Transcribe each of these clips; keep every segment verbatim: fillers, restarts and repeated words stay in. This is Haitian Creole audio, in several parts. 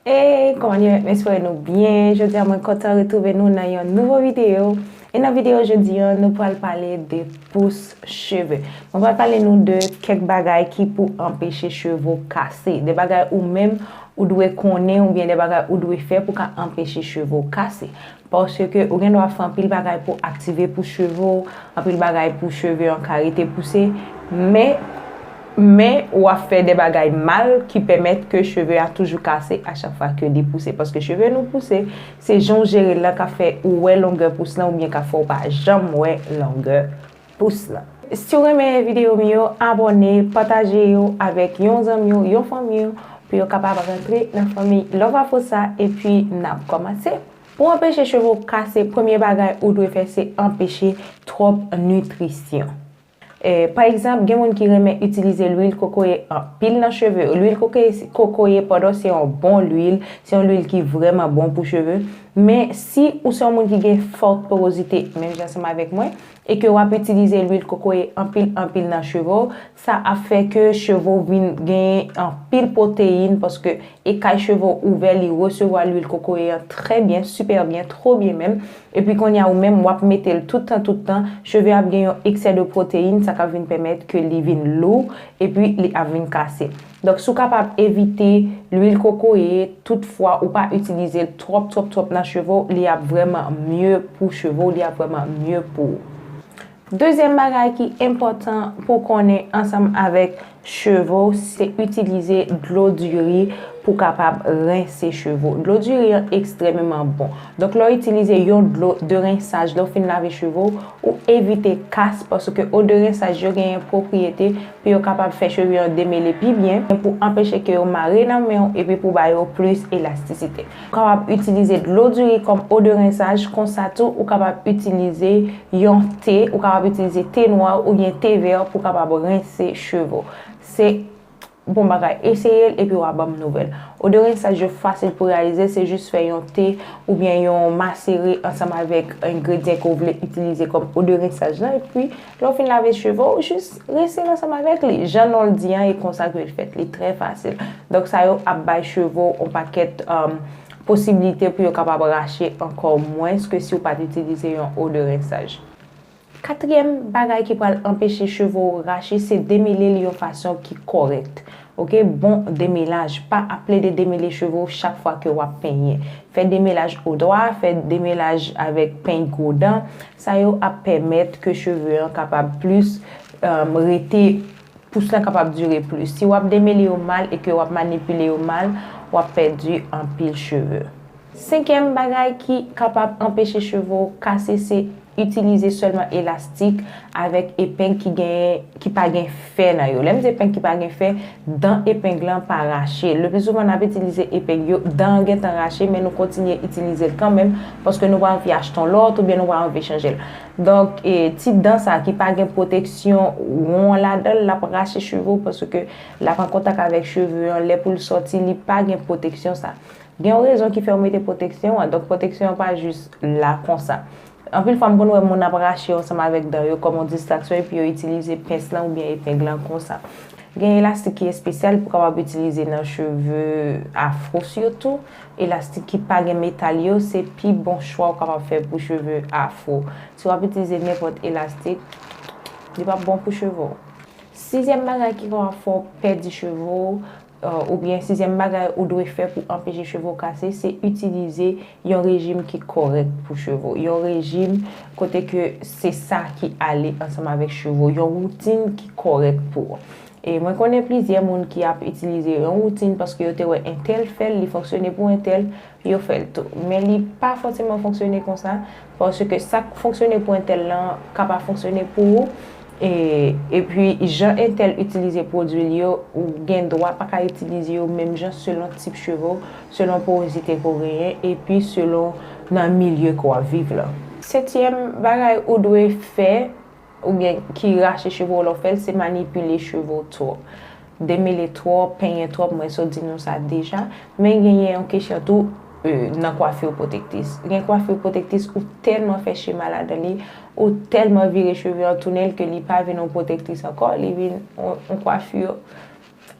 Hey, kòman nou ye? M espere nou byen. Jodi a mwen kontan retwouve nou nan yon nouvo videyo. E nan videyo jodi a, nou pral pale de pous cheve. Mwen pral pale nou de kèk bagay ki pou anpeche cheve w kase. De bagay ou menm ou dwe konnen oubyen de bagay ou dwe fè pou ka anpeche cheve w kase. Paske ou gen dwa fè anpil bagay pou aktive pous cheve w, anpil bagay pou cheve an ka rete pouse, men men w ap fè de bagay mal ki pèmèt ke cheve a toujou kase a chak fwa ke li pouse. Paske cheve nou pouse, se jan w jere l lan k ap fè ou wè longè pous lan oubyen k ap fè w pa janm wè longè pous lan. Si w renmen videyo m yo, abòne, pataje yo avèk yon zanmi w, yon fanmi w, pou yo kapab rantre nan fanmi Love Afro sa, epi n ap kòmanse. Pou anpeche cheve w kase, premye bagay ou dwe fè se anpeche twòp nitrisyon. E, pa egzanp, gen moun ki renmen itilize lwil kokoye anpil nan cheve yo. Lwil kokoye, kokoye pandan se yon bon lwil, se yon lwil ki vrèman bon pou cheve. Men si ou se yon moun ki gen fòt porozite, menm jan ansanm avèk mwen, e ke w ap itilize lwil kokoye anpil anpil nan cheve w, sa ap fè ke cheve w vin gen anpil pwoteyin, paske ekay cheve w ouvè, li resevwa lwil kokoye an trè byen, sipè byen, twò byen menm. Epi kounye a ou menm, w ap mete l tout tan, tout tan, cheve ap gen yon eksè de pwoteyin, sa k ap vin pèmèt ke li vin lou, epi li ap vin kase. Donk, si w kapab evite lwil kokoye, toutfwa ou pa itilize l twòp, twòp, twòp nan cheve w, li ap vrèman mye pou cheve w, li ap vrèman mye pou ou. Dezyèm bagay ki enpòtan pou w konnen ansanm avèk cheve w, se itilize dlo diri pou w kapab rense cheve w. Dlo diri an ekstrèmeman bon. Donk, lè w itilize yon dlo de rensaj, lè w fin lave cheve w, ou evite kas, paske eau de rensaj yo genyen pwopriyete pou yo kapab fè cheve yo demele pi byen, pou anpeche ke yo mare nan men w epi pou ba yo plis elastisite. Ou kapab itilize dlo diri kòm eau de rensaj, konsa tou ou kapab itilize yon te, ou kapab itilize te nwa oubyen te vè pou kapab rense cheve w. Se bon bagay, eseye l epi w a ban m nouvèl. Eau de rensaj yo fasil pou reyalize, se jis fè yon te oubyen yon masere ansanm avèk engredyan ke w vle itilize kòm eau de rensaj lan, epi lè w fin lave cheve w, jis rense l ansanm avèk li. Jan non l di an, e konsa ke l fèt, li trè fasil. Donk sa yo ap bay cheve w yon pakèt, um, posiblite pou yo kapab rache ankò mwens ke si w pa t itilize yon eau de rensaj. Katriyèm bagay ki pral anpeche cheve w rache, se demele l yon fason ki kòrèk. Oke, bon demelaj. Pa ap plede demele cheve w chak fwa ke w ap penyen. Fè demelaj odwa, fè demelaj avèk peny gwo dan. Sa yo ap pèmèt ke cheve an kapab plis, um, rete, pous lan kapab dire plis. Si w ap demele yo mal e ke w ap manipile yo mal, w ap pèdi anpil cheve. Senkyèm bagay ki kapab anpeche cheve w kase, se itilize sèlman elastik avèk epeng ki gen, ki pa gen fè nan yo. Lè m di epeng ki pa gen fè, dan epeng lan pa rache. Le pli souvan, n ap itilize epeng yo, dan an gentan rache, men nou kontinye itilize l kanmenm, paske nou pa anvi achte yon lòt oubyen nou pa anvi chanje l. Donk, e, ti dan sa ki pa gen pwoteksyon won ladan l, l ap rache cheve w, paske l ap an kontak avèk cheve an. Lè pou l sòti, li pa gen pwoteksyon sa. Gen yon rezon ki fè yo mete pwoteksyon an. Donk, pwoteksyon an pa jis la konsa. Anpil fwa, m konn wè moun ap rache yo ansanm avèk dan yo kòm yon distraksyon, epi yo itilize pens lan oubyen epeng lan konsa. Gen elastik ki espesyal pou kapab itilize nan cheve afro sitou. Elastik ki pa gen metal yo, se pi bon chwa ou kapab fè pou cheve afro. Si w ap itilize nenpòt elastik, li p ap bon pou cheve w. Sizyèm bagay ki kapab fè w pèdi cheve w, euh, oubyen sizyèm bagay ou dwe fè pou anpeche cheve w kase, se itilize yon rejim ki kòrèk pou cheve w. Yon rejim kote ke se sa ki ale ansanm avèk cheve w. Yon woutin ki kòrèk pou ou. E mwen konnen plizyè moun ki ap itilize yon woutin paske yo te wè entèl fè l, li fonksyone pou entèl, yo fè l tou. Men li pa fòseman fonksyone konsa, paske sa k fonksyone pou entèl lan ka pa fonksyone pou ou. E, epi, jan entèl itilize pwodui l yo, ou gen dwa pa ka itilize yo menm jan selon tip cheve w, selon porozite ke w genyen, epi selon nan milye ke w ap viv lan. Setyèm bagay ou dwe fè, oubyen ki rache cheve w lè w fè l, se manipile cheve w twòp. Demele twòp, penyen twòp, mwen sot di nou sa deja. Men genyen yon kesyon tou, e, nan kwafi pwotektris. Gen kwafi pwotektris ou tèlman fè chema ladan li, ou tèlman vire cheve an tounen l ke li pa vin yon pwotektris ankò, li vin yon, yon kwafi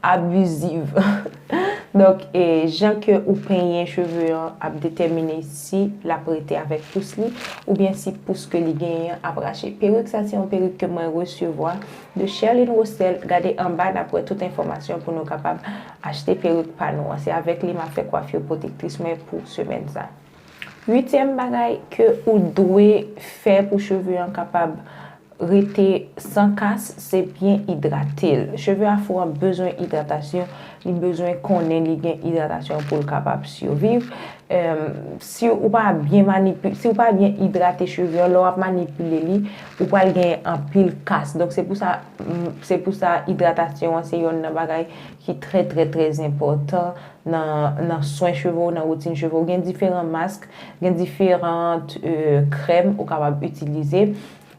abiziv. Donk, e, jan ke ou penyen cheve an ap detèmine si l ap rete avèk pous li, oubyen si pous ke li genyen an ap rache. Perik sa se yon perik ke mwen resevwa de Sherline Rostel. Gade anba, n ap wè tout enfòmasyon pou nou kapab achte perik pa nou an. Se avèk li m ap fè kwafi pwotektris mwen pou semèn sa. Uityèm bagay ke ou dwe fè pou cheve an kapab rete san kas, se byen idrate l. Cheve afro an bezwen idratasyon, li bezwen konnen li gen idratasyon pou l kapab siviv. Em, si ou pa byen manipi-, si ou pa byen idrate cheve an, lè w ap manipile li, ou pral gen anpil kas. Donk, se pou sa, mm, se pou sa idratasyon an se yonn nan bagay ki trè, trè, trè enpòtan nan, nan swen cheve w, nan woutin cheve w. Gen diferan mask, gen diferan, e, krèm ou kapab itilize.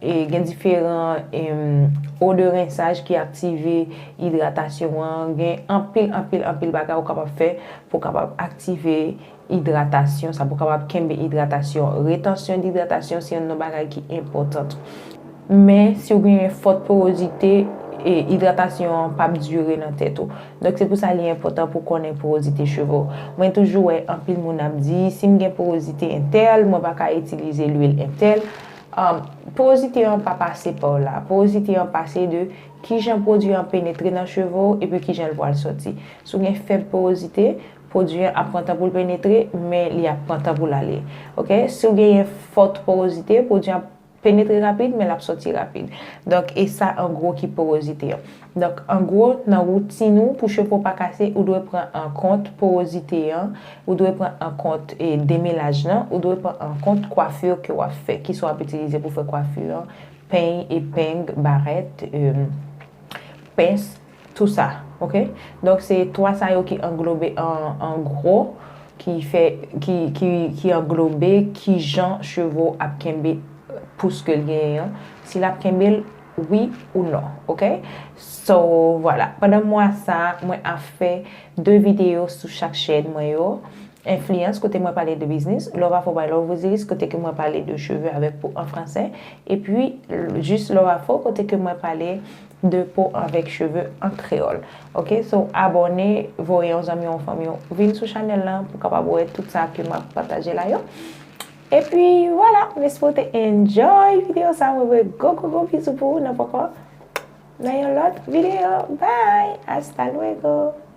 E gen diferan, em, eau de rinçage ki aktive idratasyon an. Gen anpil, anpil, anpil bagay ou kapab fè pou w kapab aktive idratasyon sa, pou w kapab kenbe idratasyon. Retansyon de idratasyon se youn nan bagay ki enpòtan. Men, si w genyen fòt porozite, e, idratasyon an p ap dire nan tèt ou. Donk, se pou sa li enpòtan pou w konnen porozite cheve w. Mwen toujou wè anpil moun ap di, "Si m gen porozite entèl, mwen pa ka itilize lwil entèl." Um, porozite an pa pase pa w la. Porozite an pase de kijan pwodui an penetre nan cheve w epi kijan l pral sòti. Si w gen fèb porozite, pwodui an ap pran tan pou l penetre, men li ap pran tan pou l ale. Oke? Si w genyen fòt porozite, pwodui an penetre rapid, men l ap sòti rapid. Donk, e sa, an gwo, ki porozite an. Donk, an gwo, nan woutin ou, pou cheve w pa kase, ou dwe pran an kont porozite an, ou dwe pran an kont, e, demelaj lan, ou dwe pran an kont kwafi ke w ap fè, kisa w ap itilize pou fè kwafi an, peny, epeng, barèt, e, pens, tou sa, oke? Donk, se twa sa yo ki anglobe an, an gwo, ki fè, ki, ki, ki anglobe kijan cheve w ap kenbe pous ke l genyen an, si l ap kenbe l, wi ou non, oke? So, vwala. Pandan mwa sa, mwen ap fè de videyo sou chak chèn mwen yo. Enfliyans, kote mwen pale de biznis, Love Afro by Love Osiris, kote ke mwen pale de cheve avèk po an fransè, epi jis Love Afro, kote ke mwen pale de po avèk cheve an kreyòl. Oke, so abòne, voye yon zanmi, yon fanmi w vin sou chanèl lan pou kapab wè tout sa ke m ap pataje la yo. Epi vwala, m espere w te enjoy videyo sa, mwen voye gwo gwo gwo bizou pou ou, n ap ankò nan yon lòt videyo. Bye! Hasta luego!